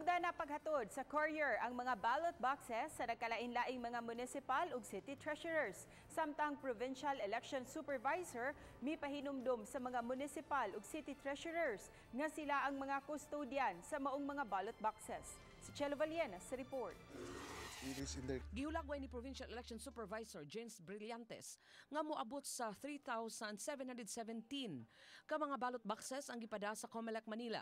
Sugda na paghatod sa courier ang mga ballot boxes sa nagkalain-laing mga municipal ug city treasurers. Samtang Provincial Election Supervisor mipahinumdum sa mga municipal ug city treasurers nga sila ang mga custodian sa maong mga ballot boxes. Si Chelo Vallena sa report. It is in their Gihulagway ni Provincial Election Supervisor James Brillantes nga moabot sa 3,717 ka mga ballot boxes ang gipada sa COMELEC Manila.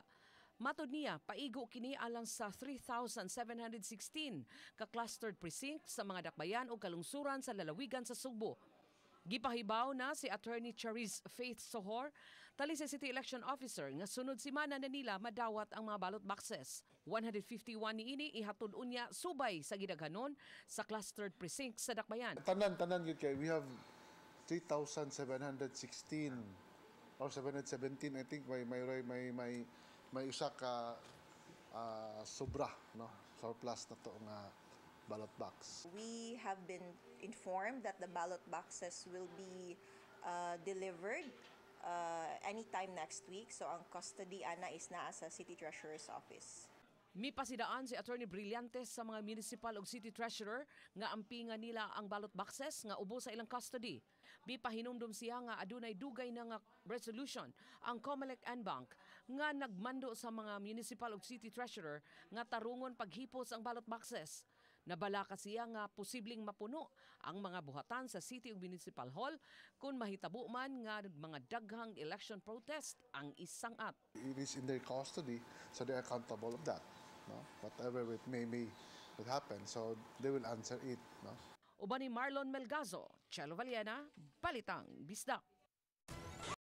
Matod niya, paigo kini alang sa 3,716 ka clustered precinct sa mga dakbayan o kalungsuran sa lalawigan sa Sugbo. Gipahibaw na si Attorney Charis Faith Sohor, Talisay City Election Officer, nga sunod simana na nila madawat ang mga ballot boxes. 151 niini ihatod unya subay sa gidaghanon sa clustered precinct sa dakbayan. Tanan, tanan gyud kay we have 3,716 or 717, I think. May usa ka sobra, no, surplus na to nga ballot box. We have been informed that the ballot boxes will be delivered anytime next week. So ang custody ana is naa sa City Treasurer's Office. Mipasidaan si Attorney Brillantes sa mga municipal ug city treasurer nga ampinga nila ang ballot boxes nga ubo sa ilang custody. Mipahinumdum siya nga adunay dugay na nga resolution ang COMELEC en banc nga nagmando sa mga municipal ug city treasurer nga tarungon paghipos ang ballot boxes. Nabalaka siya nga posibleng mapuno ang mga buhatan sa city ug municipal hall kung mahitabo man nga mga daghang election protest ang isang-at. It is in their custody, so they're accountable of that, no, whatever it may would happen, so they will answer it, no. Uban ni Marlon Melgazo, Chelo Vallena, Balitang Bisdak.